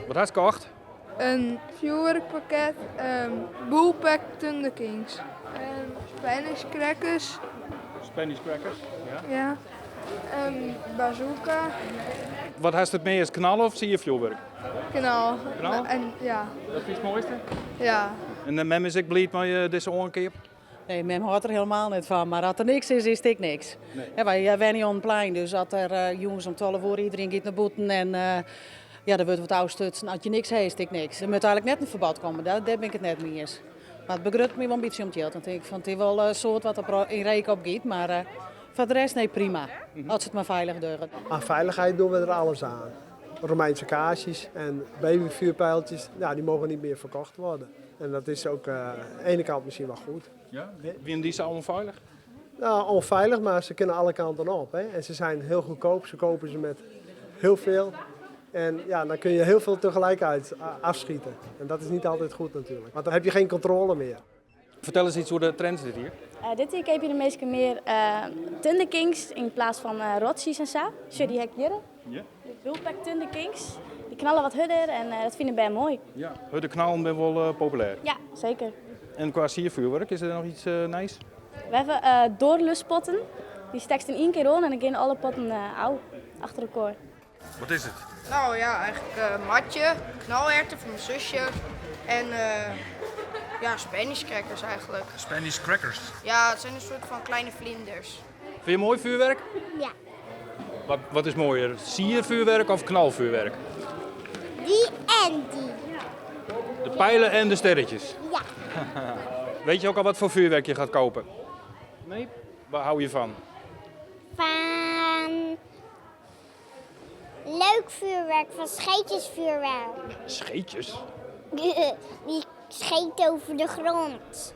Wat hast kocht? In fjoerwurkpakket, Bullpack Thunder Kings, Spanish crackers. Spanish crackers, ja. Ja. Bazooka. Wat hast it meast, knal of sierfjoerwurk? Knal. Knal? En, ja. Dat fynst it moaiste? Ja. En de mem is ek bliid mei dizze oankeap? Nee, mem hâldt der hielendal net fan, mar as der niks is, is it ek niks. Nee. Wy wenje oan it plein, dus as der jûns om 12 oere iderien giet nei bûten en ja, der wurdt wat ôfstutsen. As je niks ha, is it ek niks. Der moat eigenlik net in ferbod komme, dêr bin ik it net mei iens. Mar it begruttet my wol in bytsje om it jild. Dan tink ik fan it is wol in soad wat der yn reek opgiet, mar foar de rest nee prima. As se it mar feilich dogge. Aan veiligheid doen we er alles aan. Romeinse kaarsjes en babyvuurpijltjes, ja, die mogen niet meer verkocht worden. En dat is ook aan de ene kant misschien wel goed. Ja? Wienen dy sa ûnfeilich? Nou, onveilig, maar ze kunnen alle kanten op. Hè? En ze zijn heel goedkoop, ze kopen ze met heel veel. En ja, dan kun je heel veel tegelijk uit afschieten. En dat is niet altijd goed natuurlijk, want dan heb je geen controle meer. Fertel ris iets oer de trends dit jier. Dit jier keapje de minsken mear Thunder Kings yn plaats fan rotsies en sa. Sjoch, dy ha ik hjir. Ja. De Bullpack Thunder Kings. Dy knalle wat hurder en dat fine bern moai. Ja, hurde knallen binne wol populêr. Ja, seker. En kwa sierfjoerwurk, is der noch iets nijs? We hawwe doorluspotten. Dy stekst yn ien kear oan en dan geane alle potten ôf achter elkoar. Wat is it? Nou ja, eigenlik in matje, knalerten foar myn susje en ja, Spanish crackers eigenlik. Spanish crackers? Ja, het zijn een soort van kleine vlinders. Fine je moai fjoerwurk? Ja. Wat is moaier, sierfjoerwurk of knalfjoerwurk? Dy en dy. De pijlen en de sterretjes? Ja. Weet je ook al wat voor vuurwerk je gaat kopen? Nee? Waar hou je van? Van leuk vuurwerk, van scheetjesvuurwerk. Scheetjes? Die scheet over de grond.